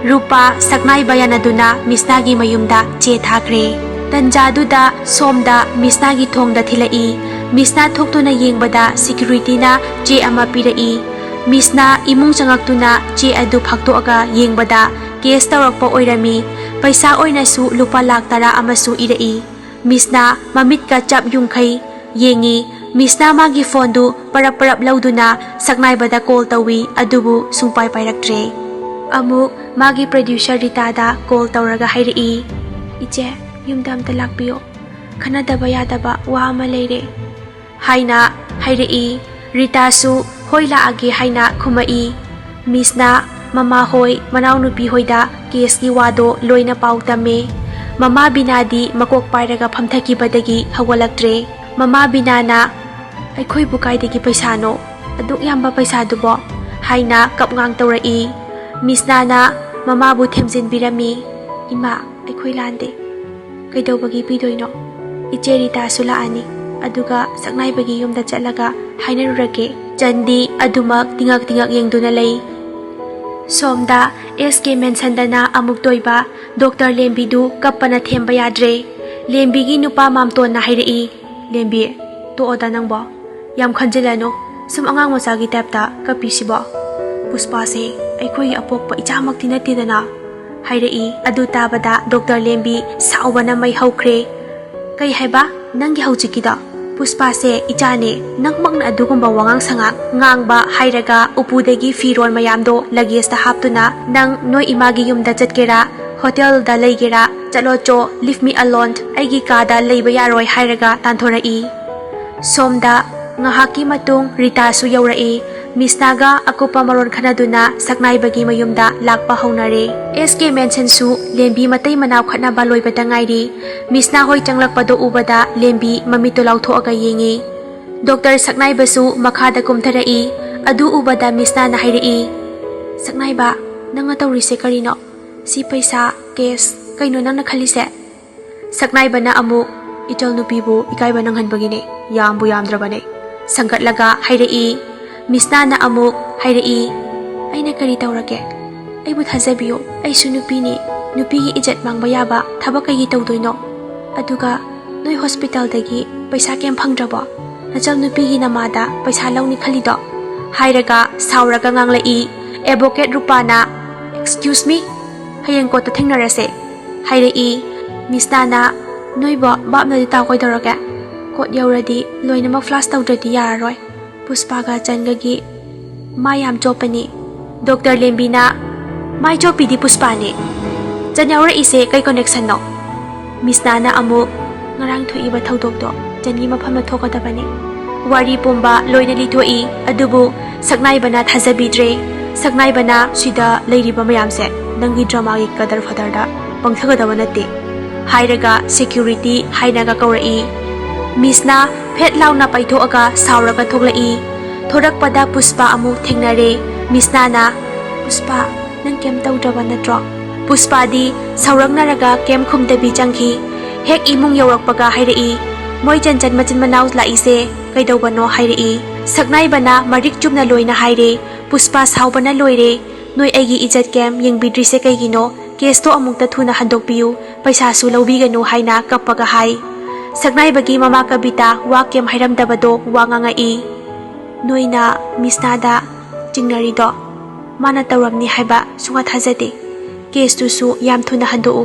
ꯔꯨꯄꯥ ꯁꯛꯅꯥꯏꯕ ꯌꯥꯅꯗꯨꯅ ꯃꯤꯁꯅꯥꯒꯤ ꯃꯌꯨꯝꯗ ꯆꯦ ꯊꯥꯈ꯭ꯔꯦ꯫ ꯇꯟꯖꯥꯗꯨꯗ ꯁꯣꯝꯗ ꯃꯤꯁꯅꯥꯒꯤ ꯊꯣꯡꯗ ꯊꯤꯜꯂꯛꯏ꯫ ꯃꯤꯁꯅꯥ ꯊꯣꯛꯇꯨꯅ ꯌꯦꯡꯕꯗ ꯁꯦꯀ꯭ꯌꯨꯔꯤꯇꯤꯅ ꯆꯦ ꯑꯃ ꯄꯤꯔꯛꯏ꯫ ꯃꯤꯁꯅꯥ ꯏꯃꯨꯡ ꯆꯪꯉꯛꯇꯨꯅ ꯆꯦ ꯑꯗꯨ ꯐꯥꯛꯇꯣꯛꯑꯒ ꯌꯦꯡꯕꯗ ꯀꯦꯁ ꯇꯧꯔꯛꯄ ꯑꯣꯏꯔꯝꯃꯤ꯫ ꯄꯩꯁꯥ ꯑꯣꯏꯅꯁꯨ ꯂꯨꯄꯥ ꯂꯥꯛ ꯇꯔꯥ ꯑꯃꯁꯨ ꯏꯔꯛꯏ꯫ ꯃꯤꯁꯅꯥ ꯃꯃꯤꯠꯀ ꯆꯞ ꯌꯨꯡꯈꯩ ꯌꯦꯡꯉꯤ꯫ ꯃꯤꯁꯅꯥ ꯃꯥꯒꯤ ꯐꯣꯟꯗꯨ ꯄꯔꯞ ꯄꯔꯞ ꯂꯧꯗꯨꯅ ꯁꯛꯅꯥꯏꯕꯗ ꯀꯣꯜ ꯇꯧꯏ, ꯑꯗꯨꯕꯨ ꯁꯨꯡꯄꯥꯏ ꯄꯥꯏꯔꯛꯇ꯭ꯔꯦ꯫ ꯑꯃꯨꯛ ꯃꯥꯒꯤ ꯄ꯭ꯔꯗ꯭ꯌꯨꯁꯔ ꯔꯤꯇꯥꯗ ꯀꯣꯜ ꯇꯧꯔꯒ ꯍꯥꯏꯔꯛꯏ, "ꯏꯆꯦ, ꯌꯨꯝꯗ ꯑꯝꯇ ꯂꯥꯛꯄꯤꯌꯣ꯫ ꯈꯟꯅꯗꯕ ꯌꯥꯗꯕ ꯋꯥ ꯑꯃ ꯂꯩꯔꯦ" ꯍꯥꯏꯅ ꯍꯥꯏꯔꯛꯏ꯫ ꯔꯤꯇꯥꯁꯨ "ꯍꯣꯏ, ꯂꯥꯛꯑꯒꯦ" ꯍꯥꯏꯅ ꯈꯨꯝꯃꯛꯏ꯫ ꯃꯤꯁꯅ ꯃꯃꯥ ꯍꯣꯏ, ꯃꯅꯥꯎꯅꯨꯄꯤ ꯍꯣꯏꯗ ꯀꯦꯁꯀꯤ ꯋꯥꯗꯣ ꯂꯣꯏꯅ ꯄꯥꯎ ꯇꯝꯃꯦ꯫ ꯃꯃꯥ ꯕꯤꯅꯥꯗꯤ ꯃꯀꯣꯛ ꯄꯥꯏꯔꯒ ꯐꯝꯊꯈꯤꯕꯗꯒꯤ ꯍꯧꯒꯠꯂꯛꯇ꯭ꯔꯦ꯫ ꯃꯃꯥ ꯕꯤꯅꯥꯅ, "ꯑꯩꯈꯣꯏꯕꯨ ꯀꯥꯏꯗꯒꯤ ꯄꯩꯁꯥꯅꯣ? ꯑꯗꯨꯛ ꯌꯥꯝꯕ ꯄꯩꯁꯥꯗꯨꯕꯣ?" ꯍꯥꯏꯅ ꯀꯞꯉꯥꯡ ꯇꯧꯔꯛꯏ꯫ ꯃꯤꯁꯅꯥꯅ ꯃꯃꯥꯕꯨ ꯊꯦꯝꯖꯤꯟꯕꯤꯔꯝꯃꯤ꯫ "ꯏꯃꯥ, ꯑꯩꯈꯣꯏ ꯂꯥꯟꯗꯦ꯫ ꯀꯩꯗꯧꯕꯒꯤ ꯄꯤꯗꯣꯏꯅꯣ? ꯏꯆꯦ ꯔꯤꯇꯥꯁꯨ ꯂꯥꯛꯑꯅꯤ꯫ ꯑꯗꯨꯒ ꯁꯛꯅꯥꯏꯕꯒꯤ ꯌꯨꯝꯗ ꯆꯠꯂꯒ ꯍꯥꯏꯅꯔꯨꯔꯒꯦ꯫" ꯆꯟꯗꯤ ꯑꯗꯨꯃꯛ ꯇꯤꯉꯛ ꯇꯤꯉꯛ ꯌꯦꯡꯗꯨꯅ ꯂꯩ꯫ ꯁꯣꯝꯗ ꯑꯦꯁ ꯀꯦ ꯃꯦꯟꯁꯟꯗꯅ ꯑꯃꯨꯛ ꯇꯣꯏꯕ ꯗꯣꯛꯇꯔ ꯂꯦꯝꯕꯤꯗꯨ ꯀꯞꯄꯅ ꯊꯦꯝꯕ ꯌꯥꯗ꯭ꯔꯦ꯫ ꯂꯦꯝꯕꯤꯒꯤ ꯅꯨꯄꯥ ꯃꯥꯝꯇꯣꯟꯅ ꯍꯥꯏꯔꯛꯏ, "ꯂꯦꯝꯕꯤ, ꯇꯣꯛꯑꯣꯗ ꯅꯪꯕꯣ꯫ ꯌꯥꯝ ꯈꯟꯖꯤꯜꯂꯅꯨ꯫ ꯁꯨꯝ ꯑꯉꯥꯡ ꯃꯆꯥꯒꯤ ꯇꯥꯏꯞꯇ ꯀꯞꯄꯤꯁꯤꯕꯣ? ꯄꯨꯁꯄꯥꯁꯦ ꯑꯩꯈꯣꯏꯒꯤ ꯑꯄꯣꯛꯄ ꯏꯆꯥꯃꯛꯇꯤ ꯅꯠꯇꯦꯗꯅ," ꯍꯥꯏꯔꯛꯏ꯫ ꯑꯗꯨ ꯇꯥꯕꯗ ꯗꯣꯛꯇꯔ ꯂꯦꯝꯕꯤ ꯁꯥꯎꯕꯅ ꯃꯩ ꯍꯧꯈ꯭ꯔꯦ꯫ "ꯀꯩ ꯍꯥꯏꯕ? ꯅꯪꯒꯤ ꯍꯧꯖꯤꯛꯀꯤꯗꯣ? ꯄꯨꯁꯄꯥꯁꯦ ꯏꯆꯥꯅꯦ, ꯅꯪꯃꯛꯅ ꯑꯗꯨꯒꯨꯝꯕ ꯋꯥꯉꯥꯡ ꯁꯉꯥꯡ ꯉꯥꯡꯕ?" ꯍꯥꯏꯔꯒ ꯎꯄꯨꯗꯒꯤ ꯐꯤꯔꯣꯜ ꯃꯌꯥꯝꯗꯣ ꯂꯒꯦꯖꯇ ꯍꯥꯞꯇꯨꯅ, "ꯅꯪ ꯅꯣꯏ ꯏꯃꯥꯒꯤ ꯌꯨꯝꯗ ꯆꯠꯀꯦꯔꯥ, ꯍꯣꯇꯦꯜꯗ ꯂꯩꯒꯦꯔꯥ, ꯆꯠꯂꯣ ꯆꯣ, leave me alone, ꯑꯩꯒꯤ ꯀꯥꯗ ꯂꯩꯕ ꯌꯥꯔꯣꯏ," ꯍꯥꯏꯔꯒ ꯇꯥꯟꯊꯣꯔꯛꯏ꯫ ꯁꯣꯝꯗ ꯉꯥꯏꯍꯥꯛꯀꯤ ꯃꯇꯨꯡ ꯔꯤꯇꯥꯁꯨ ꯌꯧꯔꯛꯏ꯫ ꯃꯤꯁꯅꯥꯒ ꯑꯀꯨꯞꯄ ꯃꯔꯣꯜ ꯈꯟꯅꯗꯨꯅ ꯁꯛꯅꯥꯏꯕꯒꯤ ꯃꯌꯨꯝꯗ ꯂꯥꯛꯄ ꯍꯧꯅꯔꯦ꯫ ꯑꯦꯁ ꯀꯦ ꯃꯦꯟꯁꯟꯁꯨ ꯂꯦꯝꯕꯤ ꯃꯇꯩ ꯃꯅꯥꯎ ꯈꯠꯅꯕ ꯂꯣꯏꯕꯇ ꯉꯥꯏꯔꯤ꯫ ꯃꯤꯁꯅꯥ ꯍꯣꯏ ꯆꯪꯂꯛꯄꯗꯣ ꯎꯕꯗ ꯂꯦꯝꯕꯤ ꯃꯃꯤꯠꯇꯣ ꯂꯥꯎꯊꯣꯛꯑꯒ ꯌꯦꯡꯉꯤ꯫ ꯗꯣꯛꯇꯔ ꯁꯛꯅꯥꯏꯕꯁꯨ ꯃꯈꯥꯗ ꯀꯨꯝꯊꯔꯛꯏ꯫ ꯑꯗꯨ ꯎꯕꯗ ꯃꯤꯁꯅꯥꯅ ꯍꯥꯏꯔꯛꯏ, "ꯁꯛꯅꯥꯏꯕ, ꯅꯪꯅ ꯇꯧꯔꯤꯁꯦ ꯀꯔꯤꯅꯣ? ꯁꯤ ꯄꯩꯁꯥ, ꯀꯦꯁ, ꯀꯩꯅꯣ ꯅꯪꯅ ꯈꯜꯂꯤꯁꯦ?" ꯁꯛꯅꯥꯏꯕꯅ ꯑꯃꯨꯛ, "ꯏꯆꯜ ꯅꯨꯄꯤꯕꯨ ꯏꯀꯥꯏꯕ ꯅꯪꯍꯟꯕꯒꯤꯅꯦ, ꯌꯥꯝꯕꯨ ꯌꯥꯝꯗ꯭ꯔꯕꯅꯦ꯫" ꯁꯪꯒꯠꯂꯒ ꯍꯥꯏꯔꯛꯏ꯫ ꯃꯤꯁꯅꯥꯅ ꯑꯃꯨꯛ ꯍꯥꯏꯔꯛꯏ, "ꯑꯩꯅ ꯀꯔꯤ ꯇꯧꯔꯒꯦ? ꯑꯩꯕꯨ ꯊꯥꯖꯕꯤꯌꯨ, ꯑꯩꯁꯨ ꯅꯨꯄꯤꯅꯤ꯫ ꯅꯨꯄꯤꯒꯤ ꯏꯖꯠ ꯃꯥꯡꯕ ꯌꯥꯕ ꯊꯕꯛ ꯀꯩꯒꯤ ꯇꯧꯗꯣꯏꯅꯣ? ꯑꯗꯨꯒ ꯅꯣꯏ ꯍꯣꯁꯄꯤꯇꯥꯜꯗꯒꯤ ꯄꯩꯁꯥ ꯀꯩꯝ ꯐꯪꯗ꯭ꯔꯕꯣ? ꯅꯆꯜ ꯅꯨꯄꯤꯒꯤ ꯅꯃꯥꯗ ꯄꯩꯁꯥ ꯂꯧꯅꯤ ꯈꯜꯂꯤꯗꯣ?" ꯍꯥꯏꯔꯒ ꯁꯥꯎꯔꯒ ꯉꯥꯡꯂꯛꯏ꯫ ꯑꯦꯗꯚꯣꯀꯦꯠ ꯔꯨꯄꯥꯅ, "Excuse me? ꯍꯌꯦꯡ ꯀꯣꯔꯠꯇ ꯊꯦꯡꯅꯔꯁꯦ," ꯍꯥꯏꯔꯛꯏ꯫ ꯃꯤꯁꯅꯥꯅ, "ꯅꯣꯏꯕꯣ ꯚꯥꯞꯅꯗꯤ ꯇꯥꯎ ꯀꯩꯗꯧꯔꯒꯦ? ꯀꯣꯔꯠ ꯌꯧꯔꯗꯤ ꯂꯣꯏꯅꯃꯛ ꯐ꯭ꯂꯥꯁ ꯇꯧꯗ꯭ꯔꯗꯤ ꯌꯥꯔꯔꯣꯏ꯫ ꯄꯨꯁꯄꯥꯒ ꯆꯟꯒꯒꯤ ꯃꯥ ꯌꯥꯝ ꯆꯣꯞꯄꯅꯤ꯫" ꯗꯣꯛꯇꯔ ꯂꯦꯝꯕꯤꯅ, "ꯃꯥꯏ ꯆꯣꯞꯄꯤꯗꯤ ꯄꯨꯁꯄꯥꯅꯦ꯫ ꯆꯟ ꯌꯥꯎꯔꯛꯏꯁꯦ ꯀꯩ ꯀꯣꯅꯦꯛꯁꯟꯅꯣ?" ꯃꯤꯁꯅꯥꯅ ꯑꯃꯨꯛ, "ꯉꯔꯥꯡ ꯊꯣꯛꯏꯕ ꯊꯧꯗꯣꯛꯇꯣ ꯆꯟꯒꯤ ꯃꯐꯝꯗ ꯊꯣꯛꯀꯗꯕꯅꯤ꯫" ꯋꯥꯔꯤ ꯄꯨꯝꯕ ꯂꯣꯏꯅ ꯂꯤꯊꯣꯛꯏ, ꯑꯗꯨꯕꯨ ꯁꯛꯅꯥꯏꯕꯅ ꯊꯥꯖꯕꯤꯗ꯭ꯔꯦ꯫ ꯁꯛꯅꯥꯏꯕꯅ, "ꯁꯤꯗ ꯂꯩꯔꯤꯕ ꯃꯌꯥꯝꯁꯦ ꯅꯪꯒꯤ ꯗ꯭ꯔꯃꯥꯒꯤ ꯀꯗꯔ ꯐꯗꯔꯗ ꯄꯪꯊꯒꯗꯕ ꯅꯠꯇꯦ" ꯍꯥꯏꯔꯒ ꯁꯦꯀ꯭ꯌꯨꯔꯤꯇꯤ ꯍꯥꯏꯅꯒ ꯀꯧꯔꯛꯏ꯫ ꯃꯤꯁꯅꯥ ꯐꯦꯠ ꯂꯥꯎꯅ ꯄꯥꯏꯊꯣꯛꯑꯒ ꯁꯥꯎꯔꯒ ꯊꯣꯛꯂꯛꯏ꯫ ꯊꯣꯔꯛꯄꯗ ꯄꯨꯁꯄꯥ ꯑꯃꯨꯛ ꯊꯦꯡꯅꯔꯦ꯫ ꯃꯤꯁꯅꯥꯅ, "ꯄꯨꯁꯄꯥ, ꯅꯪ ꯀꯩꯝ ꯇꯧꯗ꯭ꯔꯕ ꯅꯠꯇ꯭ꯔꯣ?" ꯄꯨꯁꯄꯥꯗꯤ ꯁꯥꯎꯔꯛꯅꯔꯒ ꯀꯩꯝ ꯈꯨꯝꯗꯕꯤ ꯆꯪꯈꯤ꯫ ꯍꯦꯛ ꯏꯃꯨꯡ ꯌꯧꯔꯛꯄꯒ ꯍꯥꯏꯔꯛꯏ, "ꯃꯣꯏ ꯆꯟꯆꯟ ꯃꯆꯤꯟ ꯃꯅꯥꯎ ꯂꯥꯛꯏꯁꯦ ꯀꯩꯗꯧꯕꯅꯣ?" ꯍꯥꯏꯔꯛꯏ꯫ ꯁꯛꯅꯥꯏꯕꯅ ꯃꯔꯤꯛ ꯆꯨꯝꯅ ꯂꯣꯏꯅ ꯍꯥꯏꯔꯦ, "ꯄꯨꯁꯄꯥ ꯁꯥꯎꯕꯅ ꯂꯣꯏꯔꯦ꯫ ꯅꯣꯏ ꯑꯩꯒꯤ ꯏꯖꯠ ꯀꯩꯝ ꯌꯦꯡꯕꯤꯗ꯭ꯔꯤꯁꯦ ꯀꯩꯒꯤꯅꯣ? ꯀꯦꯁꯇꯣ ꯑꯃꯨꯛꯇ ꯊꯨꯅ ꯍꯟꯗꯣꯛꯄꯤꯌꯨ, ꯄꯩꯁꯥꯁꯨ ꯂꯧꯕꯤꯒꯅꯨ" ꯍꯥꯏꯅ ꯀꯞꯄꯒ ꯍꯥꯏ꯫ ꯁꯛꯅꯥꯏꯕꯒꯤ ꯃꯃꯥ ꯀꯕꯤꯇꯥ ꯋꯥ ꯀꯩꯝ ꯍꯥꯏꯔꯝꯗꯕꯗꯣ ꯋꯥ ꯉꯥꯡꯉꯛꯏ꯫ "ꯅꯣꯏꯅ ꯃꯤꯁꯅꯥꯗ ꯆꯤꯡꯅꯔꯤꯗꯣ ꯃꯥꯅ ꯇꯧꯔꯝꯅꯤ ꯍꯥꯏꯕ ꯁꯨꯡꯊꯥ ꯊꯥꯖꯗꯦ꯫ ꯀꯦꯁꯇꯨꯁꯨ ꯌꯥꯝ ꯊꯨꯅ ꯍꯟꯗꯣꯛꯎ"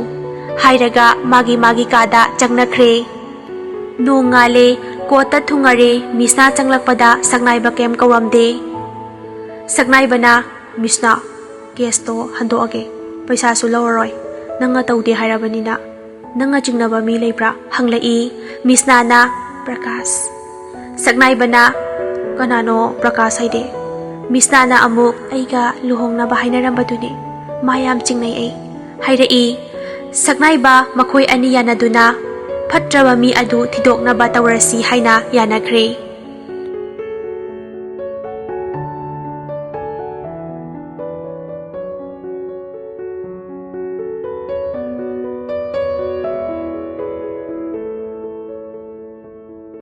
ꯍꯥꯏꯔꯒ ꯃꯥꯒꯤ ꯃꯥꯒꯤ ꯀꯥꯗ ꯆꯪꯅꯈ꯭ꯔꯦ꯫ ꯅꯣꯡꯉꯥꯜꯂꯦ, ꯀꯣꯔꯠꯇ ꯊꯨꯡꯉꯔꯦ꯫ ꯃꯤꯁꯅꯥ ꯆꯪꯂꯛꯄꯗ ꯁꯛꯅꯥꯏꯕ ꯀꯩꯝ ꯀꯧꯔꯝꯗꯦ꯫ ꯁꯛꯅꯥꯏꯕꯅ, "ꯃꯤꯁꯅꯥ, ꯀꯦꯁꯇꯣ ꯍꯟꯗꯣꯛꯑꯒꯦ, ꯄꯩꯁꯥꯁꯨ ꯂꯧꯔꯔꯣꯏ, ꯅꯪꯅ ꯇꯧꯗꯦ ꯍꯥꯏꯔꯕꯅꯤꯅ꯫ ꯅꯪꯅ ꯆꯤꯡꯅꯕ ꯃꯤ ꯂꯩꯕ꯭ꯔꯥ?" ꯍꯪꯂꯛꯏ꯫ ꯃꯤꯁꯅꯥꯅ, "ꯄ꯭ꯔꯀꯥꯁ"꯫ ꯁꯛꯅꯥꯏꯕꯅ, "ꯀꯅꯥꯅꯣ ꯄ꯭ꯔꯀꯥꯁ ꯍꯥꯏꯗꯤ?" ꯃꯤꯁꯅꯥꯅ ꯑꯃꯨꯛ, "ꯑꯩꯒ ꯂꯨꯍꯣꯡꯅꯕ ꯍꯥꯏꯅꯔꯝꯕꯗꯨꯅꯤ, ꯃꯥ ꯌꯥꯝ ꯆꯤꯡꯅꯩ ꯑꯩ" ꯍꯥꯏꯔꯛꯏ꯫ ꯁꯛꯅꯥꯏꯕ ꯃꯈꯣꯏ ꯑꯅꯤ ꯌꯥꯅꯗꯨꯅ, "ꯐꯠꯇ꯭ꯔꯕ ꯃꯤ ꯑꯗꯨ ꯊꯤꯗꯣꯛꯅꯕ ꯇꯧꯔꯁꯤ" ꯍꯥꯏꯅ ꯌꯥꯅꯈ꯭ꯔꯦ꯫